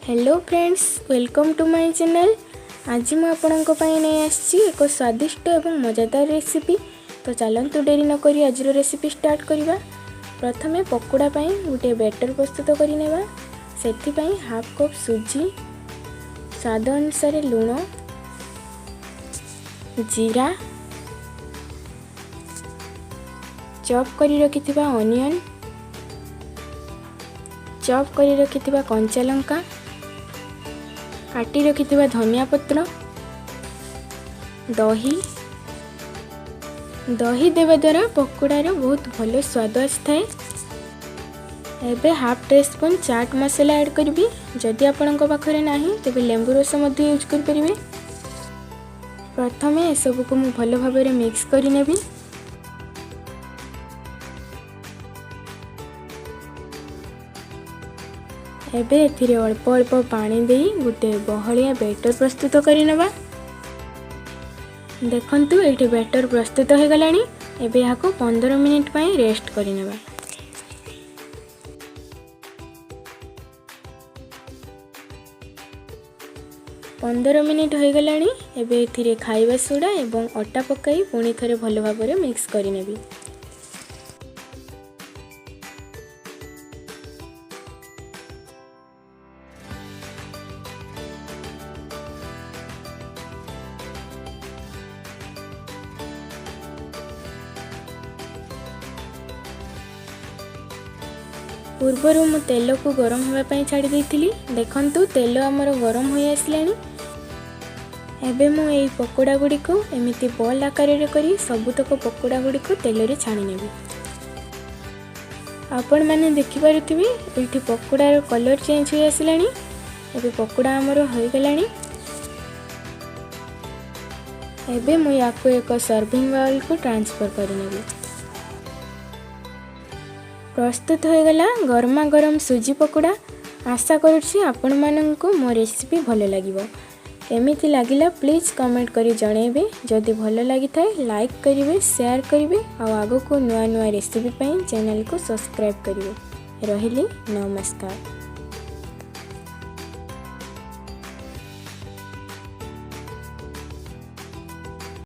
Hello friends, welcome to my channel. ଆଜି ମୁଁ ଆପଣଙ୍କ ପାଇଁ ନେଇ ଆସିଛି ଏକ ସ୍ୱାଦିଷ୍ଟ ଏବଂ ମଜାଦାର ରେସିପି। ତ ଚାଲନ୍ତୁ, ଡେରି ନକରି ଆଜିର ରେସିପି ଷ୍ଟାର୍ଟ କରିବା। ପ୍ରଥମେ ପକୋଡ଼ା ପାଇଁ ଗୋଟିଏ ବ୍ୟାଟର୍ ପ୍ରସ୍ତୁତ କରିନେବା। ସେଥିପାଇଁ ହାଫ୍ କପ୍ ସୁଜି, ସ୍ୱାଦ ଅନୁସାରେ ଲୁଣ, ଜିରା, ଚପ୍ କରି ରଖିଥିବା ଅନିଅନ୍, ଚପ୍ କରି ରଖିଥିବା କଞ୍ଚା ଲଙ୍କା, କାଟି ରଖିଥିବା ଧନିଆ ପତ୍ର, ଦହି। ଦହି ଦେବା ଦ୍ୱାରା ପକୋଡ଼ାର ବହୁତ ଭଲ ସ୍ୱାଦ ଆସିଥାଏ। ଏବେ ହାଫ୍ ଟି ସ୍ପୁନ୍ ଚାଟ୍ ମସଲା ଆଡ଼୍ କରିବି। ଯଦି ଆପଣଙ୍କ ପାଖରେ ନାହିଁ, ତେବେ ଲେମ୍ବୁ ରସ ମଧ୍ୟ ୟୁଜ୍ କରିପାରିବେ। ପ୍ରଥମେ ଏସବୁକୁ ମୁଁ ଭଲ ଭାବରେ ମିକ୍ସ କରିନେବି। ଏବେ ଏଥିରେ ଅଳ୍ପ ଅଳ୍ପ ପାଣି ଦେଇ ଗୋଟେ ବହଳିଆ ବ୍ୟାଟର୍ ପ୍ରସ୍ତୁତ କରିନେବା। ଦେଖନ୍ତୁ, ଏଇଠି ବ୍ୟାଟର୍ ପ୍ରସ୍ତୁତ ହୋଇଗଲାଣି। ଏବେ ଏହାକୁ 15 ମିନିଟ୍ ପାଇଁ ରେଷ୍ଟ କରିନେବା। 15 ମିନିଟ୍ ହୋଇଗଲାଣି। ଏବେ ଏଥିରେ ଖାଇବା ସୋଡ଼ା ଏବଂ ଅଟା ପକାଇ ପୁଣି ଥରେ ଭଲ ଭାବରେ ମିକ୍ସ କରିନେବି। ପୂର୍ବରୁ ମୁଁ ତେଲକୁ ଗରମ ହେବା ପାଇଁ ଛାଡ଼ି ଦେଇଥିଲି। ଦେଖନ୍ତୁ, ତେଲ ଆମର ଗରମ ହୋଇ ଆସିଲାଣି। ଏବେ ମୁଁ ଏହି ପକୋଡ଼ା ଗୁଡ଼ିକୁ ଏମିତି ବଲ୍ ଆକାରରେ କରି ସବୁତକ ପକୋଡ଼ା ଗୁଡ଼ିକୁ ତେଲରେ ଛାଣି ନେବି। ଆପଣମାନେ ଦେଖିପାରୁଥିବେ, ଏଇଠି ପକୋଡ଼ାର କଲର୍ ଚେଞ୍ଜ ହୋଇ ଆସିଲାଣି। ଏବେ ପକୋଡ଼ା ଆମର ହୋଇଗଲାଣି। ଏବେ ମୁଁ ୟାକୁ ଏକ ସର୍ଭିଂ ବାଉଲକୁ ଟ୍ରାନ୍ସଫର୍ କରିନେବି। ପ୍ରସ୍ତୁତ ହୋଇଗଲା ଗରମା ଗରମ ସୁଜି ପକୋଡ଼ା। ଆଶା କରୁଛି ଆପଣମାନଙ୍କୁ ମୋ ରେସିପି ଭଲ ଲାଗିବ। କେମିତି ଲାଗିଲା, ପ୍ଲିଜ୍ କମେଣ୍ଟ କରି ଜଣାଇବେ। ଯଦି ଭଲ ଲାଗିଥାଏ, ଲାଇକ୍ କରିବେ, ସେୟାର କରିବେ ଆଉ ଆଗକୁ ନୂଆ ନୂଆ ରେସିପି ପାଇଁ ଚ୍ୟାନେଲକୁ ସବସ୍କ୍ରାଇବ୍ କରିବେ। ରହିଲି, ନମସ୍କାର।